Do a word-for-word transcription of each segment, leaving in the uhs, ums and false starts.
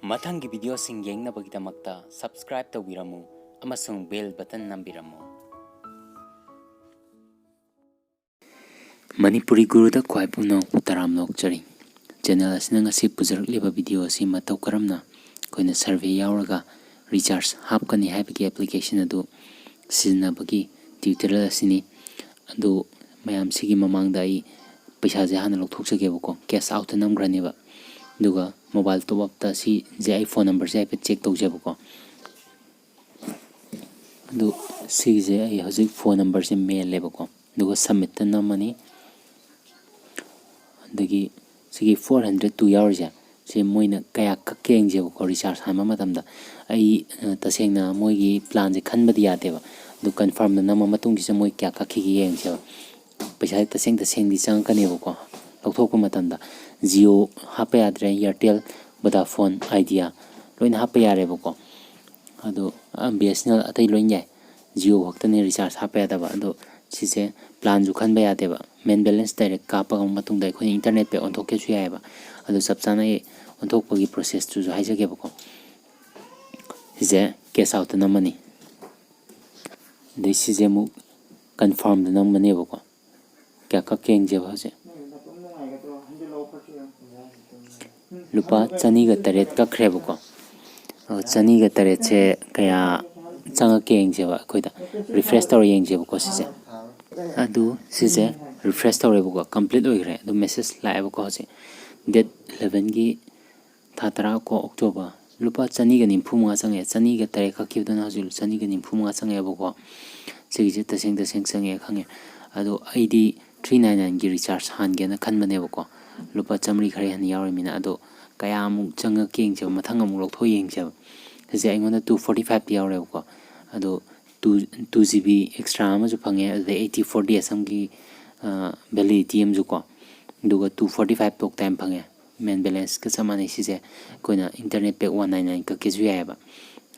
ꯃꯊꯪꯒꯤ ꯚꯤꯗꯤꯑꯣꯁꯤꯡ ꯌꯦꯡꯅꯕꯒꯤꯗꯃꯛꯇ subscribe ꯇꯧꯕꯤꯔꯝꯃꯨ ꯑꯃꯁꯨꯡ bell button ꯅꯝꯕꯤꯔꯝꯃꯨ꯫ Manipuri ꯒꯨꯔꯨꯗ ꯈ꯭ꯋꯥꯏ ꯄꯨꯝꯅꯃꯛꯄꯨ ꯇꯔꯥꯝꯅ ꯑꯣꯛꯆꯔꯤ꯫ Channel ꯑꯁꯤꯅ ꯉꯁꯤ ꯄꯨꯖꯔꯛꯂꯤꯕ ꯚꯤꯗꯤꯑꯣ ꯑꯁꯤ ꯃꯇꯧ ꯀꯔꯝꯅ ꯑꯩꯈꯣꯏꯅ survey ꯌꯥꯎꯔꯒ recharge ꯍꯥꯞꯀꯅꯤ ꯍꯥꯏꯕꯒꯤ application ꯑꯗꯨ ꯁꯤꯖꯤꯟꯅꯕꯒꯤ tutorial ꯑꯁꯤꯅꯤ꯫ ꯑꯗꯨ ꯃꯌꯥꯝ, ꯁꯤꯒꯤ ꯃꯃꯥꯡꯗ ꯑꯩ ꯄꯩꯁꯥꯁꯦ ꯍꯥꯟꯅ ꯂꯧꯊꯣꯛꯆꯒꯦꯕꯀꯣ, cash outꯇ ꯅꯝꯈ꯭ꯔꯅꯦꯕ꯫ ꯑꯗꯨꯒ mobile top upꯇ ꯁꯤꯁꯦ ꯑꯩ phone numberꯁꯦ ꯍꯥꯏꯐꯦꯠ check ꯇꯧꯖꯦꯕꯀꯣ꯫ ꯑꯗꯨ ꯁꯤꯒꯤꯁꯦ ꯑꯩ ꯍꯧꯖꯤꯛ phone numberꯁꯦ ꯃꯦꯜꯂꯦꯕꯀꯣ, ꯑꯗꯨꯒ submitꯇ ꯅꯝꯃꯅꯤ꯫ ꯑꯗꯒꯤ ꯁꯤꯒꯤ four hundred two ꯌꯥꯎꯔꯤꯁꯦ, ꯁꯤ ꯃꯣꯏꯅ ꯀꯌꯥ ꯀꯛꯀꯦ ꯌꯦꯡꯁꯦꯕꯀꯣ꯫ Recharge ꯍꯥꯟꯕ ꯃꯇꯝꯗ ꯑꯩ, ꯑ, ꯇꯁꯦꯡꯅ ꯃꯣꯏꯒꯤ planꯁꯦ ꯈꯟꯕꯗꯤ ꯌꯥꯗꯦꯕ꯫ ꯑꯗꯨ confirmꯗ ꯅꯝꯃ ꯃꯇꯨꯡꯁꯤꯗ ꯃꯣꯏ ꯀꯌꯥ ꯀꯛꯈꯤꯒꯦ ꯌꯦꯡꯁꯦꯕ꯫ ꯄꯩꯁꯥ ꯇꯁꯦꯡ ꯇꯁꯦꯡꯗꯤ ꯆꯪꯉꯛꯀꯅꯦꯕꯀꯣ ꯂꯧꯊꯣꯛꯄ ꯃꯇꯝꯗ꯫ Jio ꯍꯥꯞꯄ ꯌꯥꯗ꯭ꯔꯦ, Airtel, Vodafone, Idea ꯂꯣꯏꯅ ꯍꯥꯞꯄ ꯌꯥꯔꯦꯕꯀꯣ꯫ ꯑꯗꯣ, ꯑ, BSNL ꯑꯇꯩ ꯂꯣꯏ ꯌꯥꯏ꯫ Jio ꯈꯛꯇꯅꯤ recharge ꯍꯥꯞꯄ ꯌꯥꯗꯕ꯫ ꯑꯗꯣ ꯁꯤꯁꯦ planꯁꯨ ꯈꯟꯕ ꯌꯥꯗꯦꯕ꯫ Main balance direct ꯀꯥꯞꯄꯒ ꯃꯇꯨꯡꯗ ꯑꯩꯈꯣꯏꯅ internet pack ꯑꯣꯟꯊꯣꯛꯀꯦꯁꯨ ꯌꯥꯏꯑꯕ꯫ ꯑꯗꯣ ꯆꯞ ꯆꯥꯅ ꯑꯩ ꯑꯣꯟꯊꯣꯛꯄꯒꯤ processꯇꯨꯁꯨ ꯍꯥꯏꯖꯒꯦꯕꯀꯣ꯫ ꯁꯤꯁꯦ cash outꯇ ꯅꯝꯃꯅꯤ꯫ ꯑꯗꯩ ꯁꯤꯁꯦ ꯑꯃꯨꯛ confirmꯗ ꯅꯝꯃꯅꯦꯕꯀꯣ꯫ ꯀꯌꯥ ꯀꯛꯀꯦ ꯌꯦꯡꯁꯦꯕ ꯍꯧꯖꯤꯛ꯫ ꯂꯨꯄꯥ ꯆꯅꯤꯒ ꯇꯔꯦꯠ ꯀꯛꯈ꯭ꯔꯦꯕꯀꯣ꯫ ꯑꯗꯣ ꯆꯅꯤꯒ ꯇꯔꯦꯠꯁꯦ ꯀꯌꯥ ꯆꯪꯉꯛꯀꯦ ꯌꯦꯡꯁꯦꯕ ꯑꯩꯈꯣꯏꯗ꯫ Refresh ꯇꯧꯔ ꯌꯦꯡꯁꯦꯕꯀꯣ ꯁꯤꯁꯦ꯫ ꯑꯗꯨ ꯁꯤꯁꯦ refresh ꯇꯧꯔꯦꯕꯀꯣ, complete ꯑꯣꯏꯈ꯭ꯔꯦ꯫ ꯑꯗꯨ message ꯂꯥꯛꯑꯦꯕꯀꯣ ꯍꯧꯖꯤꯛ꯫ Date elevenꯒꯤ ꯊꯥ ꯇꯔꯥ ꯀꯣ, October꯫ ꯂꯨꯄꯥ ꯆꯅꯤꯒ ꯅꯤꯐꯨ ꯃꯉꯥ ꯆꯪꯉꯛꯑꯦ꯫ ꯆꯅꯤꯒ ꯇꯔꯦꯠ ꯀꯛꯈꯤꯕꯗꯨꯅ ꯍꯧꯖꯤꯛ ꯆꯅꯤꯒ ꯅꯤꯐꯨ ꯃꯉꯥ ꯆꯪꯉꯛꯑꯦꯕꯀꯣ꯫ ꯁꯤꯒꯤꯁꯦ ꯇꯁꯦꯡ ꯇꯁꯦꯡ ꯆꯪꯉꯛꯑꯦ ꯈꯪꯉꯦ꯫ ꯑꯗꯣ ꯑꯩꯗꯤ three nine nineꯒꯤ recharge ꯍꯥꯟꯒꯦꯅ ꯈꯟꯕꯅꯦꯕꯀꯣ꯫ ꯂꯨꯄꯥ ꯆꯥꯝꯃꯔꯤ ꯈꯔ ꯍꯦꯟꯅ ꯌꯥꯎꯔꯤꯃꯤꯅ꯫ ꯑꯗꯣ ꯀꯌꯥꯃꯨꯛ ꯆꯪꯉꯛꯀꯦ ꯌꯦꯡꯁꯦꯕ, ꯃꯊꯪ ꯑꯃꯨꯛ ꯂꯧꯊꯣꯛ ꯌꯦꯡꯁꯦꯕ꯫ ꯁꯤꯁꯦ ꯑꯩꯉꯣꯟꯗ two forty fiveꯇꯤ ꯌꯥꯎꯔꯦꯕꯀꯣ꯫ ꯑꯗꯣ two, two GB extra ꯑꯃꯁꯨ ꯐꯪꯉꯦ, ꯑꯗꯨꯗꯩ eighty four days ꯑꯃꯒꯤ, ꯑ, validity ꯑꯃꯁꯨ ꯀꯣ꯫ ꯑꯗꯨꯒ two forty five talk time ꯐꯪꯉꯦ꯫ Main balanceꯀ ꯆꯞ ꯃꯥꯟꯅꯩ꯫ ꯁꯤꯁꯦ ꯑꯩꯈꯣꯏꯅ internet pack one nine nine ꯀꯛꯀꯦꯁꯨ ꯌꯥꯏꯑꯕ꯫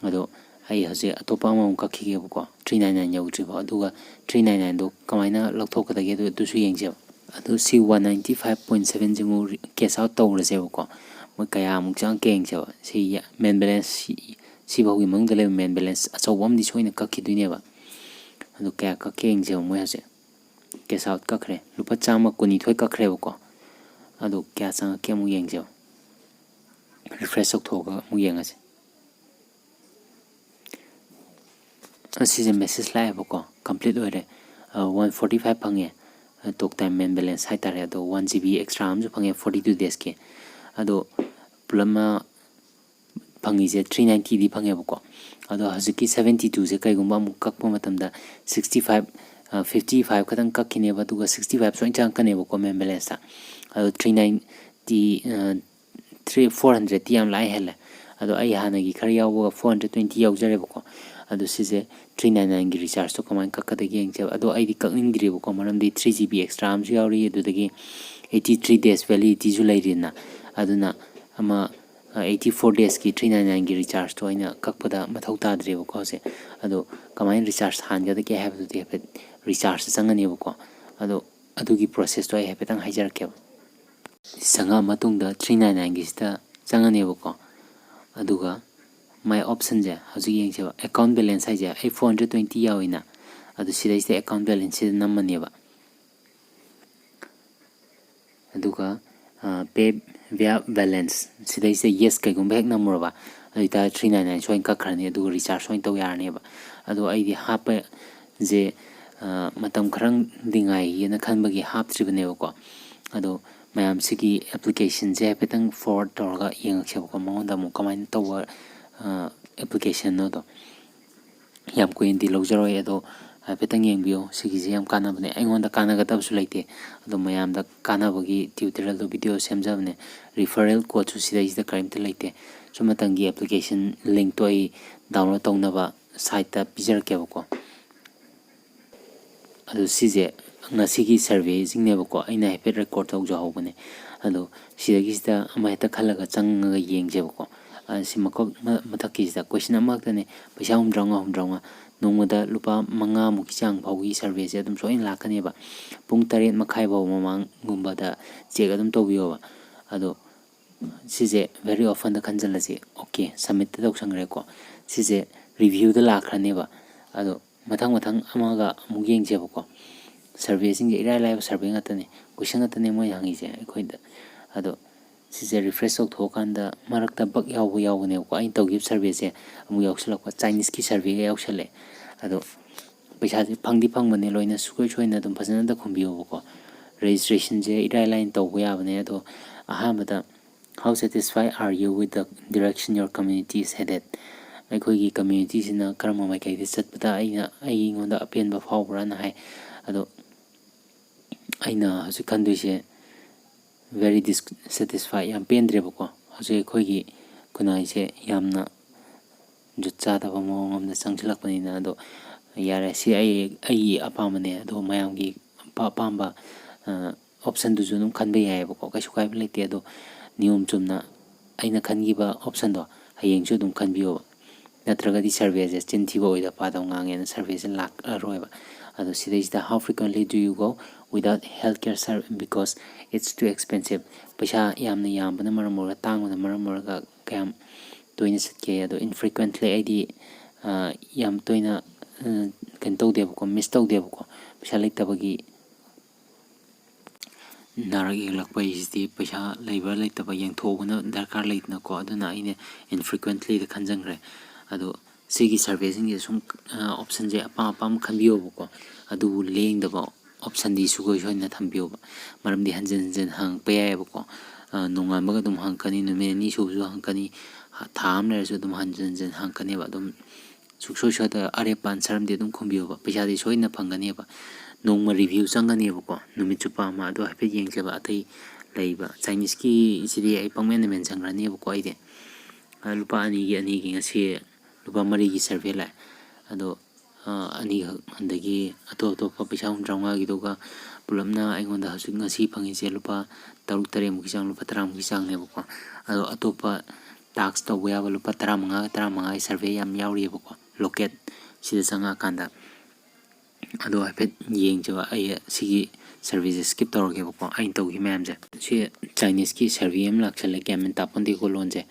ꯑꯗꯣ ꯑꯩ ꯍꯧꯖꯤꯛ ꯑꯇꯣꯞꯄ ꯑꯃꯃꯨꯛ ꯀꯛꯈꯤꯒꯦꯕꯀꯣ, three nine nine ꯌꯧꯗ꯭ꯔꯤꯐꯥꯎ꯫ ꯑꯗꯨꯒ three nine nineꯗꯣ ꯀꯃꯥꯏꯅ ꯂꯧꯊꯣꯛꯀꯗꯒꯦ ꯑꯗꯨ, ꯑꯗꯨꯁꯨ ꯌꯦꯡꯁꯦꯕ꯫ ꯑꯗꯣ ꯁꯤ one ninety five point sevenꯁꯤꯃꯨꯛ cash out ꯇꯧꯔꯁꯦꯕꯀꯣ꯫ ꯃꯣꯏ ꯀꯌꯥꯃꯨꯛ ꯆꯪꯉꯛꯀꯦ ꯌꯦꯡꯁꯦꯕ꯫ ꯁꯤ main balance, ꯁꯤ, ꯁꯤꯐꯥꯎꯒꯤ ꯃꯅꯨꯡꯗ ꯂꯩꯕ main balance ꯑꯆꯧꯕ ꯑꯃꯗꯤ ꯁꯣꯏꯅ ꯀꯛꯈꯤꯗꯣꯏꯅꯦꯕ꯫ ꯑꯗꯨ ꯀꯌꯥ ꯀꯛꯀꯦ ꯌꯦꯡꯁꯦꯕ꯫ ꯃꯣꯏ ꯍꯧꯖꯤꯛ cash out ꯀꯛꯈ꯭ꯔꯦ, ꯂꯨꯄꯥ ꯆꯥꯝꯃ ꯀꯨꯟꯅꯤꯊꯣꯏ ꯀꯛꯈ꯭ꯔꯦꯕꯀꯣ꯫ ꯑꯗꯨ ꯀꯌꯥ ꯆꯪꯉꯛꯀꯦ ꯑꯃꯨꯛ ꯌꯦꯡꯁꯦꯕ꯫ Refresh ꯇꯧꯊꯣꯛꯑꯒ ꯑꯃꯨꯛ ꯌꯦꯡꯉꯁꯦ꯫ ꯑꯁꯤꯁꯦ message ꯂꯥꯛꯑꯦꯕꯀꯣ, complete ꯑꯣꯏꯔꯦ꯫ One forty five ꯐꯪꯉꯦ, talk time main balance ꯍꯥꯏꯇꯥꯔꯦ꯫ ꯑꯗꯣ one GB extra ꯑꯃꯁꯨ ꯐꯪꯉꯦ forty two days ꯀꯤ꯫ ꯑꯗꯣ ꯄꯨꯂꯞꯅ ꯐꯪꯉꯤꯁꯦ three ninety ꯗꯤ ꯐꯪꯉꯦꯕꯀꯣ꯫ ꯑꯗꯣ ꯍꯧꯖꯤꯛꯀꯤ seventy two ꯁꯦ ꯀꯩꯒꯨꯝꯕ ꯑꯃꯨꯛ ꯀꯛꯄ ꯃꯇꯝꯗ sixty five, fifty five ꯈꯛꯇꯪ ꯀꯛꯈꯤꯅꯦꯕ, ꯑꯗꯨꯒ sixty five ꯁꯣꯏꯅ ꯆꯪꯉꯛꯀꯅꯦꯕꯀꯣ main balance ꯇ꯫ ꯑꯗꯣ three ninety, three, four hundred T ꯌꯥꯝ ꯂꯥꯛꯑꯦ ꯍꯦꯜꯂꯦ꯫ ꯑꯗꯣ ꯑꯩ ꯍꯥꯟꯅꯒꯤ ꯈꯔ ꯌꯥꯎꯕꯒ four hundred twenty ꯌꯥꯎꯖꯔꯦꯕꯀꯣ꯫ ꯑꯗꯣ ꯁꯤꯁꯦ three nine nine ꯒꯤ recharge ꯇꯣ ꯀꯃꯥꯏꯅ ꯀꯛꯀꯗꯒꯦ ꯌꯦꯡꯁꯦꯕ꯫ ꯑꯗꯣ ꯑꯩꯗꯤ ꯀꯛꯅꯤꯡꯗ꯭ꯔꯤꯕꯀꯣ, ꯃꯔꯝꯗꯤ three GB extra ꯑꯃꯁꯨ ꯌꯥꯎꯔꯤ, ꯑꯗꯨꯗꯒꯤ eighty three days validity ꯁꯨ ꯂꯩꯔꯤꯅ꯫ ꯑꯗꯨꯅ ꯑꯃ, eighty four days ꯀꯤ three nine nine ꯒꯤ recharge ꯇꯣ ꯑꯩꯅ ꯀꯛꯄꯗ ꯃꯊꯧ ꯇꯥꯗ꯭ꯔꯦꯕꯀꯣ ꯍꯧꯖꯤꯛ꯫ ꯑꯗꯣ ꯀꯃꯥꯏꯅ recharge ꯍꯥꯟꯒꯗꯒꯦ ꯍꯥꯏꯕꯗꯨꯗꯤ ꯍꯥꯏꯐꯦꯠ recharge ꯆꯪꯉꯅꯦꯕꯀꯣ꯫ ꯑꯗꯣ ꯑꯗꯨꯒꯤ process ꯇꯣ ꯑꯩ ꯍꯥꯏꯐꯦꯠꯇꯪ ꯍꯥꯏꯖꯔꯛꯀꯦꯕ꯫ ꯆꯪꯉꯛꯑ ꯃꯇꯨꯡꯗ three nine nine ꯒꯤꯁꯤꯗ ꯆꯪꯉꯅꯦꯕꯀꯣ꯫ ꯑꯗꯨꯒ my option ꯁꯦ ꯍꯧꯖꯤꯛ ꯌꯦꯡꯁꯦꯕ, account balance ꯍꯥꯏꯁꯦ ꯑꯩ four hundred twenty ꯌꯥꯎꯋꯤꯅ꯫ ꯑꯗꯨ ꯁꯤꯗꯩꯁꯤꯗ account balance ꯁꯤꯗ ꯅꯝꯃꯅꯦꯕ꯫ ꯑꯗꯨꯒ, ꯑ, pay via balance ꯁꯤꯗꯩꯁꯤꯗ yes ꯀꯩꯒꯨꯝꯕ ꯍꯦꯛ ꯅꯝꯃꯨꯔꯕ, ꯑꯗꯨ ꯑꯣꯏꯇꯥꯔꯗꯤ three nine nine ꯁꯣꯏꯅ ꯀꯛꯈ꯭ꯔꯅꯤ, ꯑꯗꯨꯒ recharge ꯁꯣꯏꯅ ꯇꯧ ꯌꯥꯔꯅꯦꯕ꯫ ꯑꯗꯣ ꯑꯩꯗꯤ ꯍꯥꯞꯄꯁꯦ, ꯑ, ꯃꯇꯝ ꯈꯔꯗꯤ ꯉꯥꯏꯒꯦꯅ ꯈꯟꯕꯒꯤ ꯍꯥꯞꯇ꯭ꯔꯤꯕꯅꯦꯕꯀꯣ꯫ ꯑꯗꯣ ꯃꯌꯥꯝ ꯁꯤꯒꯤ application ꯁꯦ ꯍꯥꯏꯐꯦꯠꯇꯪ forward ꯇꯧꯔꯒ ꯌꯦꯡꯉꯛꯁꯦꯕꯀꯣ, ꯃꯉꯣꯟꯗ ꯑꯃꯨꯛ ꯀꯃꯥꯏꯅ ꯇꯧꯕ, ꯑ, application ꯅꯣꯗꯣ꯫ ꯌꯥꯝ ꯀꯨꯏꯅꯗꯤ ꯂꯧꯖꯔꯣꯏ, ꯑꯗꯣ ꯍꯥꯏꯐꯦꯠꯇꯪ ꯌꯦꯡꯕꯤꯌꯨ꯫ ꯁꯤꯒꯤꯁꯦ ꯌꯥꯝ ꯀꯥꯟꯅꯕꯅꯦ, ꯑꯩꯉꯣꯟꯗ ꯀꯥꯟꯅꯒꯗꯕꯁꯨ ꯂꯩꯇꯦ, ꯑꯗꯣ ꯃꯌꯥꯝꯗ ꯀꯥꯟꯅꯕꯒꯤ tutorial ꯗꯣ video ꯁꯦꯝꯖꯕꯅꯦ꯫ Referral code ꯁꯨ ꯁꯤꯗꯩꯁꯤꯗ ꯀꯔꯤꯝꯇ ꯂꯩꯇꯦ꯫ ꯁꯨꯝ ꯃꯇꯝꯒꯤ application link ꯇꯣ ꯑꯩ download ꯇꯧꯅꯕ site ꯇ ꯄꯤꯖꯔꯛꯀꯦꯕꯀꯣ꯫ ꯑꯗꯨ ꯁꯤꯁꯦ ꯉꯁꯤꯒꯤ survey ꯁꯤꯡꯅꯦꯕꯀꯣ, ꯑꯩꯅ ꯍꯥꯏꯐꯦꯠ record ꯇꯧꯖꯍꯧꯕꯅꯦ꯫ ꯑꯗꯣ ꯁꯤꯗꯒꯤꯁꯤꯗ ꯑꯃ ꯍꯦꯛꯇ ꯈꯜꯂꯒ ꯆꯪꯉꯒ ꯌꯦꯡꯁꯦꯕꯀꯣ꯫ ꯑ, ꯁꯤ ꯃꯀꯣꯛ ꯃ-, ꯃꯊꯛꯀꯤꯁꯤꯗ question ꯑꯃꯈꯛꯇꯅꯦ, ꯄꯩꯁꯥ ꯍꯨꯝꯗ꯭ꯔꯥ ꯃꯉꯥ, ꯍꯨꯝꯗ꯭ꯔꯥ ꯃꯉꯥ, ꯅꯣꯡꯃꯗ ꯂꯨꯄꯥ ꯃꯉꯥꯃꯨꯛꯀꯤ ꯆꯥꯡ ꯐꯥꯎꯒꯤ survey ꯁꯦ ꯑꯗꯨꯝ ꯁꯣꯏꯅ ꯂꯥꯛꯀꯅꯦꯕ꯫ ꯄꯨꯡ ꯇꯔꯦꯠ ꯃꯈꯥꯏ ꯐꯥꯎ ꯃꯃꯥꯡꯒꯨꯝꯕꯗ check ꯑꯗꯨꯝ ꯇꯧꯕꯤꯌꯣꯕ꯫ ꯑꯗꯣ ꯁꯤꯁꯦ very often ꯗ ꯈꯟꯖꯤꯜꯂꯁꯤ꯫ ꯑꯣꯀꯦ, submit ꯇ ꯇꯧꯁꯟꯈ꯭ꯔꯦꯀꯣ꯫ ꯁꯤꯁꯦ review ꯗ ꯂꯥꯛꯈ꯭ꯔꯅꯦꯕ꯫ ꯑꯗꯣ ꯃꯊꯪ ꯃꯊꯪ ꯑꯃꯒ ꯑꯃꯨꯛ ꯌꯦꯡꯁꯦꯕꯀꯣ꯫ Survey ꯁꯤꯡꯁꯦ ꯏꯔꯥꯏ ꯂꯥꯏꯕ survey ꯉꯥꯛꯇꯅꯦ, question ꯉꯥꯛꯇꯅꯦ ꯃꯣꯏꯅ ꯍꯪꯉꯤꯁꯦ ꯑꯩꯈꯣꯏꯗ꯫ ꯑꯗꯣ ꯁꯤꯁꯦ refresh ꯇꯧꯊꯣꯛꯑꯀꯥꯟꯗ ꯃꯔꯛꯇ bug ꯌꯥꯎꯕ ꯌꯥꯎꯕꯅꯦꯕꯀꯣ꯫ ꯑꯩꯅ ꯇꯧꯈꯤꯕ survey ꯁꯦ ꯑꯃꯨꯛ ꯌꯥꯎꯁꯜꯂꯛꯄ, Chinese ꯀꯤ survey ꯒ ꯌꯥꯎꯁꯜꯂꯛꯑꯦ꯫ ꯑꯗꯣ ꯄꯩꯁꯥꯁꯦ ꯐꯪꯗꯤ ꯐꯪꯕꯅꯦ, ꯂꯣꯏꯅ ꯁꯨꯡꯁꯣꯏ ꯁꯣꯏꯗꯅ ꯑꯗꯨꯝ ꯐꯖꯅ ꯑꯝꯇ ꯈꯨꯝꯕꯤꯌꯣꯕꯀꯣ꯫ Registration ꯁꯦ ꯏꯔꯥꯏ ꯂꯥꯏꯅ ꯇꯧꯕ ꯌꯥꯕꯅꯦ꯫ ꯑꯗꯣ ꯑꯍꯥꯟꯕꯗ "How satisfied are you with the direction your community is headed?" ꯑꯩꯈꯣꯏꯒꯤ community ꯁꯤꯅ ꯀꯔꯝꯕ ꯃꯥꯏꯀꯩꯗ ꯆꯠꯄꯗ ꯑꯩꯅ, ꯑꯩꯉꯣꯟꯗ ꯑꯄꯦꯟꯕ ꯐꯥꯎꯕ꯭ꯔꯥꯅ ꯍꯥꯏ꯫ ꯑꯗꯣ ꯑꯩꯅ ꯍꯧꯖꯤꯛ ꯈꯟꯗꯣꯏꯁꯦ very dissatisfied, ꯌꯥꯝ ꯄꯦꯟꯗ꯭ꯔꯦꯕꯀꯣ꯫ ꯍꯧꯖꯤꯛ ꯑꯩꯈꯣꯏꯒꯤ ꯈꯨꯟꯅꯥꯏꯁꯦ ꯌꯥꯝꯅ ꯖꯨꯠ ꯆꯥꯗꯕ ꯃꯑꯣꯡ ꯑꯃꯗ ꯆꯪꯁꯤꯜꯂꯛꯄꯅꯤꯅ꯫ ꯑꯗꯣ ꯌꯥꯔꯦ, ꯁꯤ ꯑꯩ, ꯑꯩꯒꯤ ꯑꯄꯥꯝꯕꯅꯦ꯫ ꯑꯗꯣ ꯃꯌꯥꯝꯒꯤ ꯑꯄꯥ-, ꯑꯄꯥꯝꯕ option ꯗꯨꯁꯨ ꯑꯗꯨꯝ ꯈꯟꯕ ꯌꯥꯏꯑꯕꯀꯣ, ꯀꯩꯁꯨ ꯀꯥꯏꯕ ꯂꯩꯇꯦ꯫ ꯑꯗꯣ ꯅꯤꯌꯣꯝ ꯆꯨꯝꯅ ꯑꯩꯅ ꯈꯟꯈꯤꯕ option ꯗꯣ ꯍꯌꯦꯡꯁꯨ ꯑꯗꯨꯝ ꯈꯟꯕꯤꯌꯣꯕ꯫ ꯅꯠꯇ꯭ꯔꯒꯗꯤ survey ꯁꯦ ꯆꯤꯟ ꯊꯤꯕ ꯑꯣꯏꯗ ꯄꯥꯗꯕ ꯉꯥꯡꯉꯦꯅ survey ꯁꯦ ꯂꯥꯛꯑꯔꯣꯏꯕ꯫ ꯑꯗꯣ ꯁꯤꯗꯩꯁꯤꯗ "How frequently do you go without healthcare service because it's too expensive?" ꯄꯩꯁꯥ ꯌꯥꯝꯅ ꯌꯥꯝꯕꯅ ꯃꯔꯝ ꯑꯣꯏꯔꯒ, ꯇꯥꯡꯕꯅ ꯃꯔꯝ ꯑꯣꯏꯔꯒ ꯀꯌꯥꯝ ꯇꯣꯏꯅ ꯆꯠꯀꯦ? ꯑꯗꯣ infrequently ꯑꯩꯗꯤ, ꯑ, ꯌꯥꯝ ꯇꯣꯏꯅ, ꯑ, ꯀꯩꯅꯣ ꯇꯧꯗꯦꯕꯀꯣ, miss ꯇꯧꯗꯦꯕꯀꯣ꯫ ꯄꯩꯁꯥ ꯂꯩꯇꯕꯒꯤ ꯅꯥꯔꯛ ꯌꯦꯛꯂꯛꯄ ꯍꯥꯏꯁꯤꯗꯤ ꯄꯩꯁꯥ ꯂꯩꯕ ꯂꯩꯇꯕ ꯌꯦꯡꯊꯣꯛꯎꯕꯅ ꯗꯔꯀꯥꯔ ꯂꯩꯗꯅꯀꯣ꯫ ꯑꯗꯨꯅ ꯑꯩꯅ infrequently ꯗ ꯈꯟꯖꯟꯈ꯭ꯔꯦ꯫ ꯑꯗꯣ ꯁꯤꯒꯤ survey ꯁꯤꯡꯁꯦ ꯁꯨꯝ, ꯑ, option ꯁꯦ ꯑꯄꯥꯝ ꯑꯄꯥꯝꯕ ꯈꯟꯕꯤꯌꯣꯕꯀꯣ꯫ ꯑꯗꯨꯕꯨ ꯂꯦꯡꯗꯕ option ꯗꯤ ꯁꯨꯡꯁꯣꯏ ꯁꯣꯏꯗꯅ ꯊꯝꯕꯤꯌꯣꯕ꯫ ꯃꯔꯝꯗꯤ ꯍꯟꯖꯤꯟ ꯍꯟꯖꯤꯟ ꯍꯪꯉꯛꯄ ꯌꯥꯏꯑꯕꯀꯣ꯫ ꯑ, ꯅꯣꯡꯉꯥꯟꯕꯒ ꯑꯗꯨꯝ ꯍꯪꯉꯛꯀꯅꯤ, ꯅꯨꯃꯤꯠ ꯑꯅꯤ ꯁꯨꯕꯁꯨ ꯍꯪꯉꯛꯀꯅꯤ, ꯊꯥ ꯑꯃ ꯂꯩꯔꯁꯨ ꯑꯗꯨꯝ ꯍꯟꯖꯤꯟ ꯍꯟꯖꯤꯟ ꯍꯪꯉꯛꯀꯅꯦꯕ꯫ ꯑꯗꯨꯝ ꯁꯨꯡꯁꯣꯏ ꯁꯣꯏꯗ ꯑꯔꯦꯞꯄ answer ꯑꯃꯗꯤ ꯑꯗꯨꯝ ꯈꯨꯝꯕꯤꯌꯣꯕ꯫ ꯄꯩꯁꯥꯗꯤ ꯁꯣꯏꯗꯅ ꯐꯪꯒꯅꯦꯕ꯫ ꯅꯣꯡꯃ review ꯆꯪꯒꯅꯦꯕꯀꯣ, ꯅꯨꯃꯤꯠ ꯆꯨꯞꯄ ꯑꯃ꯫ ꯑꯗꯣ ꯍꯥꯏꯐꯦꯠ ꯌꯦꯡꯁꯦꯕ ꯑꯇꯩ ꯂꯩꯕ꯫ Chinese ꯀꯤꯁꯤꯗꯤ ꯑꯩ ꯄꯪꯃꯦꯟꯗ mention ꯈ꯭ꯔꯅꯦꯕꯀꯣ ꯑꯩꯗꯤ꯫ ꯑ, ꯂꯨꯄꯥ ꯑꯅꯤꯒꯤ, ꯑꯅꯤꯒꯤ ꯉꯁꯤ ꯂꯨꯄꯥ ꯃꯔꯤꯒꯤ survey ꯂꯥꯛꯑꯦ꯫ ꯑꯗꯣ, ꯑ, ꯑꯅꯤꯈꯛ, ꯑꯗꯒꯤ ꯑꯇꯣꯞ ꯑꯇꯣꯞꯄ ꯄꯩꯁꯥ ꯍꯨꯝꯗ꯭ꯔꯥ ꯃꯉꯥꯒꯤꯗꯨꯒ ꯄꯨꯂꯞꯅ ꯑꯩꯉꯣꯟꯗ ꯍꯧꯖꯤꯛ ꯉꯁꯤ ꯐꯪꯉꯤꯁꯦ ꯂꯨꯄꯥ ꯇꯔꯨꯛ ꯇꯔꯦꯠꯃꯨꯛꯀꯤ ꯆꯥꯡ, ꯂꯨꯄꯥ ꯇꯔꯥꯃꯨꯛꯀꯤ ꯆꯥꯡꯅꯦꯕꯀꯣ꯫ ꯑꯗꯣ ꯑꯇꯣꯞꯄ task ꯇꯧꯕ ꯌꯥꯕ ꯂꯨꯄꯥ ꯇꯔꯥꯃꯉꯥꯒ ꯇꯔꯥꯃꯉꯥꯒꯤ survey ꯌꯥꯝ ꯌꯥꯎꯔꯤꯑꯕꯀꯣ, locate ꯁꯤꯗ ꯆꯪꯉꯛꯑꯀꯥꯟꯗ꯫ ꯑꯗꯣ ꯍꯥꯏꯐꯦꯠ ꯌꯦꯡꯁꯦꯕ꯫ ꯑꯩ ꯁꯤꯒꯤ ꯁꯔꯚꯤꯁꯁꯦ ꯁ꯭ꯀꯤꯞ ꯇꯧꯔꯒꯦꯕꯀꯣ, ꯑꯩꯅ ꯇꯧꯈꯤ ꯃꯌꯥꯝꯁꯦ꯫ ꯁꯤ ꯆꯥꯏꯅꯤꯁꯀꯤ ꯁꯔꯚꯦ ꯑꯃ ꯂꯥꯛꯁꯜꯂꯦ, ꯒ꯭ꯌꯥꯟ ꯃꯦꯟ ꯇꯥꯄꯣꯟꯗꯦꯀꯣ ꯂꯣꯟꯁꯦ꯫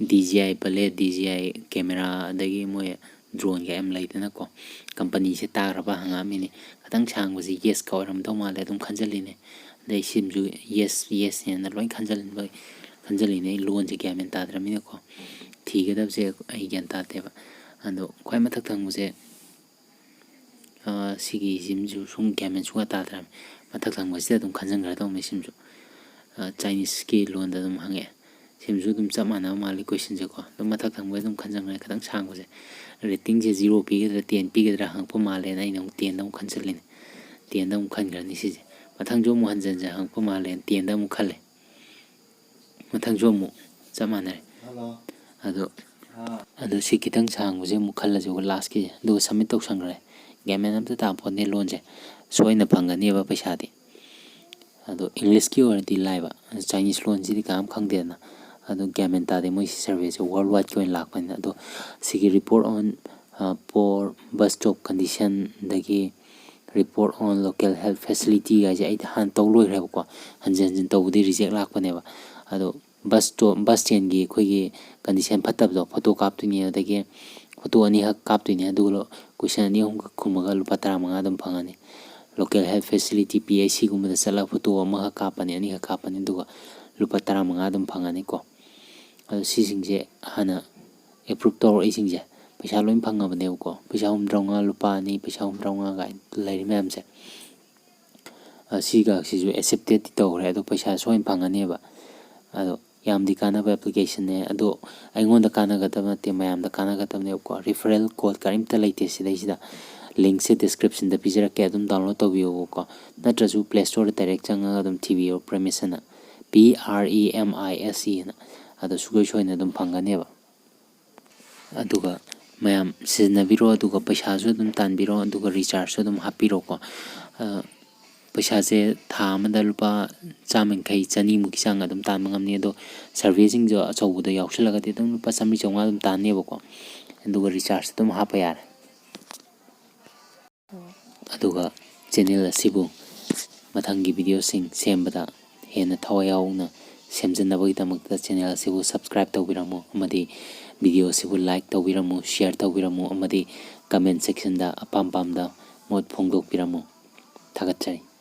ꯗꯤ ꯖꯤ ꯑꯥꯏ ꯄꯜꯂꯦ, ꯗꯤ ꯖꯤ ꯑꯥꯏ ꯀꯦꯃꯦꯔꯥ, ꯑꯗꯒꯤ ꯃꯣꯏ ꯗ꯭ꯔꯣꯟꯒ ꯌꯥꯝ ꯂꯩꯗꯅꯀꯣ꯫ ꯀꯝꯄꯅꯤꯁꯦ ꯇꯥꯈ꯭ꯔꯕ ꯍꯪꯉꯛꯑꯝꯃꯤꯅꯦ꯫ ꯈꯇꯪ ꯁꯥꯡꯕꯁꯤ ꯌꯦꯁꯀ ꯑꯣꯏꯔꯝꯗꯧ ꯃꯥꯜꯂꯦ ꯑꯗꯨꯝ ꯈꯟꯖꯜꯂꯤꯅꯦ꯫ ꯑꯗꯩ ꯁꯤꯝꯁꯨ ꯌꯦꯁ, ꯌꯦꯁꯅꯦꯅ ꯂꯣꯏ ꯈꯟꯖꯟꯕ, ꯈꯟꯖꯜꯂꯤꯅꯦ꯫ ꯑꯩ ꯂꯣꯟꯁꯦ ꯒ꯭ꯌꯥꯟ ꯃꯦꯟ ꯇꯥꯗ꯭ꯔꯕꯅꯤꯅꯀꯣ, ꯊꯤꯒꯗꯕꯁꯦ ꯑꯩ ꯒ꯭ꯌꯥꯟ ꯇꯥꯗꯦꯕ꯫ ꯑꯗꯣ ꯈ꯭ꯋꯥꯏ ꯃꯊꯛ ꯊꯪꯕꯁꯦ, ꯑꯥ, ꯁꯤꯒꯤꯁꯤꯃꯁꯨ ꯁꯨꯝ ꯒ꯭ꯌꯥꯟ ꯃꯦꯟ ꯁꯨꯡꯇꯥ ꯇꯥꯗ꯭ꯔꯕꯅꯤ꯫ ꯃꯊꯛ ꯊꯪꯕꯁꯤꯗ ꯑꯗꯨꯝ ꯈꯟꯖꯟꯈ꯭ꯔꯗꯧꯅꯤ ꯁꯤꯃꯁꯨ꯫ ꯑꯥ, ꯆꯥꯏꯅꯤꯁꯀꯤ ꯂꯣꯟꯗ ꯑꯗꯨꯝ ꯍꯪꯉꯛꯑꯦ꯫ ꯁꯤꯃꯁꯨ ꯑꯗꯨꯝ ꯆꯞ ꯃꯥꯟꯅꯕ ꯃꯥꯜꯂꯤ ꯀꯣꯏꯁꯟꯁꯦꯀꯣ꯫ ꯑꯗꯨꯝ ꯃꯊꯛ ꯊꯪꯕ ꯑꯗꯨꯝ ꯈꯟꯖꯟꯈ꯭ꯔꯦ, ꯈꯤꯇꯪ ꯁꯥꯡꯕꯁꯦ꯫ ꯔꯦꯇꯤꯡꯁꯦ ꯖꯤꯔꯣ ꯄꯤꯒꯗ꯭ꯔꯥ ꯇꯦꯟ ꯄꯤꯒꯗ꯭ꯔꯥ ꯍꯪꯉꯛꯄ ꯃꯥꯜꯂꯦꯅ ꯑꯩꯅ ꯑꯃꯨꯛ ꯇꯦꯟꯗ ꯑꯃꯨꯛ ꯈꯟꯖꯜꯂꯤꯅꯦ꯫ ꯇꯦꯟꯗ ꯑꯃꯨꯛ ꯈꯟꯈ꯭ꯔꯅꯤ ꯁꯤꯁꯦ꯫ ꯃꯊꯪꯁꯨ ꯑꯃꯨꯛ ꯍꯟꯖꯟ ꯍꯟꯖꯟ ꯍꯪꯉꯛꯄ ꯃꯥꯜꯂꯦꯅ ꯇꯦꯟꯗ ꯑꯃꯨꯛ ꯈꯜꯂꯦ꯫ ꯃꯊꯪꯁꯨ ꯑꯃꯨꯛ ꯆꯞ ꯃꯥꯟꯅꯔꯦ꯫ ꯑꯗꯣ, ꯑꯗꯣ ꯁꯤ ꯈꯤꯇꯪ ꯁꯥꯡꯕꯁꯦ ꯑꯃꯨꯛ ꯈꯜꯂꯁꯦ, ꯂꯥꯁꯀꯤꯁꯦ꯫ ꯑꯗꯨꯒ ꯁꯕꯃꯤꯠ ꯇꯧꯁꯟꯈ꯭ꯔꯦ꯫ ꯒ꯭ꯌꯥꯟ ꯃꯦꯟ ꯑꯝꯇ ꯇꯥꯄꯣꯟꯇꯦ ꯂꯣꯟꯁꯦ꯫ ꯁꯣꯏꯅ ꯐꯪꯒꯅꯦꯕ ꯄꯩꯁꯥꯗꯤ꯫ ꯑꯗꯣ ꯏꯪꯂꯤꯁꯀꯤ ꯑꯣꯏꯔꯗꯤ ꯂꯥꯏꯕ, ꯆꯥꯏꯅꯤꯁ ꯂꯣꯟꯁꯤꯗꯤ ꯀꯅꯥꯝ ꯈꯪꯗꯦꯗꯅ꯫ ꯑꯗꯣ ꯒ꯭ꯌꯥꯟ ꯃꯦꯟ ꯇꯥꯗꯦ, ꯃꯣꯏꯁꯤ ꯁꯔꯚꯦꯁꯦ ꯋꯥꯔꯜ ꯋꯥꯏꯗꯀꯤ ꯑꯣꯏꯅ ꯂꯥꯛꯄꯅꯤꯅ꯫ ꯑꯗꯣ ꯁꯤꯒꯤ report on, ꯑ, poor bus stop condition, ꯑꯗꯒꯤ report on local health facility ꯍꯥꯏꯁꯦ ꯑꯩꯗꯤ ꯍꯥꯟꯅ ꯇꯧ ꯂꯣꯏꯈ꯭ꯔꯦꯕꯀꯣ꯫ ꯍꯟꯖꯤꯟ ꯍꯟꯖꯤꯟ ꯇꯧꯕꯗꯤ ꯔꯤꯖꯦꯛ ꯂꯥꯛꯄꯅꯦꯕ꯫ ꯑꯗꯣ ꯕꯁꯇꯣ, ꯕꯁ ꯁ꯭ꯇꯦꯟꯒꯤ ꯑꯩꯈꯣꯏꯒꯤ ꯀꯟꯗꯤꯁꯟ ꯐꯠꯇꯕꯗꯣ ꯐꯣꯇꯣ ꯀꯥꯞꯇꯣꯏꯅꯦ, ꯑꯗꯒꯤ ꯐꯣꯇꯣ ꯑꯅꯤꯈꯛ ꯀꯥꯞꯇꯣꯏꯅꯦ, ꯑꯗꯨꯒ ꯀꯣꯏꯁꯟ ꯑꯅꯤ ꯑꯍꯨꯝꯈꯛ ꯈꯨꯝꯃꯒ ꯂꯨꯄꯥ ꯇꯔꯥꯃꯉꯥ ꯑꯗꯨꯝ ꯐꯪꯉꯅꯤ꯫ Local health facility, P H ꯁꯤꯒꯨꯝꯕꯗ ꯆꯠꯂꯒ ꯐꯣꯇꯣ ꯑꯃꯈꯛ ꯀꯥꯞꯄꯅꯤ, ꯑꯅꯤꯈꯛ ꯀꯥꯞꯄꯅꯤ, ꯑꯗꯨꯒ ꯂꯨꯄꯥ ꯇꯔꯥꯃꯉꯥ ꯑꯗꯨꯝ ꯐꯪꯉꯅꯤꯀꯣ꯫ ꯑꯗꯣ ꯁꯤꯁꯤꯡꯁꯦ ꯍꯥꯟꯅ ꯑꯦꯄ꯭ꯔꯨꯞ ꯇꯧꯔꯛꯏꯁꯤꯡꯁꯦ ꯄꯩꯁꯥ ꯂꯣꯏ ꯐꯪꯉꯕꯅꯦꯕꯀꯣ꯫ ꯄꯩꯁꯥ ꯍꯨꯝꯐꯨꯇꯔꯥꯃꯉꯥ, ꯂꯨꯄꯥ ꯑꯅꯤ, ꯄꯩꯁꯥ ꯍꯨꯝꯐꯨꯇꯔꯥꯃꯉꯥ ꯀꯥꯏꯅ ꯂꯩꯔꯤ ꯃꯌꯥꯝꯁꯦ꯫ ꯑ, ꯁꯤꯒꯁꯤꯁꯨ ꯑꯦꯛꯁꯦꯞꯇꯦꯠꯇꯤ ꯇꯧꯈ꯭ꯔꯦ, ꯑꯗꯣ ꯄꯩꯁꯥ ꯁꯣꯏꯅ ꯐꯪꯒꯅꯦꯕ꯫ ꯑꯗꯣ ꯌꯥꯝꯗꯤ ꯀꯥꯟꯅꯕ ꯑꯦꯄ꯭ꯂꯤꯀꯦꯁꯟꯅꯦ, ꯑꯗꯣ ꯑꯩꯉꯣꯟꯗ ꯀꯥꯟꯅꯒꯗꯕ ꯅꯠꯇꯦ, ꯃꯌꯥꯝꯗ ꯀꯥꯟꯅꯒꯗꯕꯅꯦꯕꯀꯣ꯫ ꯔꯤꯐꯔꯦꯜ ꯀꯣꯗ ꯀꯔꯤꯝꯇ ꯂꯩꯇꯦ ꯁꯤꯗꯩꯁꯤꯗ꯫ ꯂꯤꯡꯁꯦ ꯗꯤꯁꯀ꯭ꯔꯤꯞꯁꯟꯗ ꯄꯤꯖꯔꯛꯀꯦ, ꯑꯗꯨꯝ ꯗꯥꯎꯟꯂꯣꯗ ꯇꯧꯕꯤꯌꯣꯕꯀꯣ꯫ ꯅꯠꯇ꯭ꯔꯁꯨ ꯄ꯭ꯂꯦ ꯁ꯭ꯇꯣꯔꯗ ꯗꯥꯏꯔꯦꯛ ꯆꯪꯉꯒ ꯑꯗꯨꯝ ꯊꯤꯕꯤꯌꯣ, ꯄ꯭ꯔꯦꯃꯤꯁ ꯑꯅ, ꯄꯤ ꯑꯥꯔ ꯏ ꯑꯦꯝ ꯑꯥꯏ ꯑꯦꯁ ꯏ ꯑꯅ꯫ ꯑꯗꯣ ꯁꯨꯡꯁꯣꯏ ꯁꯣꯏꯗꯅ ꯑꯗꯨꯝ ꯐꯪꯒꯅꯦꯕ꯫ ꯑꯗꯨꯒ ꯃꯌꯥꯝ ꯁꯤꯖꯤꯟꯅꯕꯤꯔꯣ, ꯑꯗꯨꯒ ꯄꯩꯁꯥꯁꯨ ꯑꯗꯨꯝ ꯇꯥꯟꯕꯤꯔꯣ, ꯑꯗꯨꯒ ꯔꯤꯆꯥꯔꯖꯁꯨ ꯑꯗꯨꯝ ꯍꯥꯞꯄꯤꯔꯣꯀꯣ꯫ ꯑ, ꯄꯩꯁꯥꯁꯦ ꯊꯥ ꯑꯃꯗ ꯂꯨꯄꯥ ꯆꯥꯝꯃ ꯌꯥꯡꯈꯩ, ꯆꯅꯤꯃꯨꯛꯀꯤ ꯆꯥꯡ ꯑꯗꯨꯝ ꯇꯥꯟꯕ ꯉꯝꯅꯤ꯫ ꯑꯗꯣ ꯁꯔꯚꯦꯁꯤꯡꯗꯣ ꯑꯆꯧꯕꯗ ꯌꯥꯎꯁꯜꯂꯒꯗꯤ ꯑꯗꯨꯝ ꯂꯨꯄꯥ ꯆꯥꯝꯃꯔꯤ ꯆꯥꯝꯃꯉꯥ ꯑꯗꯨꯝ ꯇꯥꯟꯅꯦꯕꯀꯣ꯫ ꯑꯗꯨꯒ ꯔꯤꯆꯥꯔꯖ ꯑꯗꯨꯝ ꯍꯥꯞꯄ ꯌꯥꯔꯦ꯫ ꯑꯗꯨꯒ ꯆꯦꯅꯦꯜ ꯑꯁꯤꯕꯨ ꯃꯊꯪꯒꯤ videoꯁꯤꯡ ꯁꯦꯝꯕꯗ ꯍꯦꯟꯅ ꯊꯋꯥꯏ ꯌꯥꯎꯅ ꯁꯦꯝꯖꯅꯕꯒꯤꯗꯃꯛꯇ channel ꯑꯁꯤꯕꯨ subscribe ꯇꯧꯕꯤꯔꯝꯃꯨ ꯑꯃꯗꯤ video ꯑꯁꯤꯕꯨ like ꯇꯧꯕꯤꯔꯝꯃꯨ, share ꯇꯧꯕꯤꯔꯝꯃꯨ ꯑꯃꯗꯤ comment sectionꯗ ꯑꯄꯥꯝ ꯄꯥꯝꯗ ꯃꯣꯠ ꯐꯣꯡꯗꯣꯛꯄꯤꯔꯝꯃꯨ꯫ ꯊꯥꯒꯠꯆꯔꯤ꯫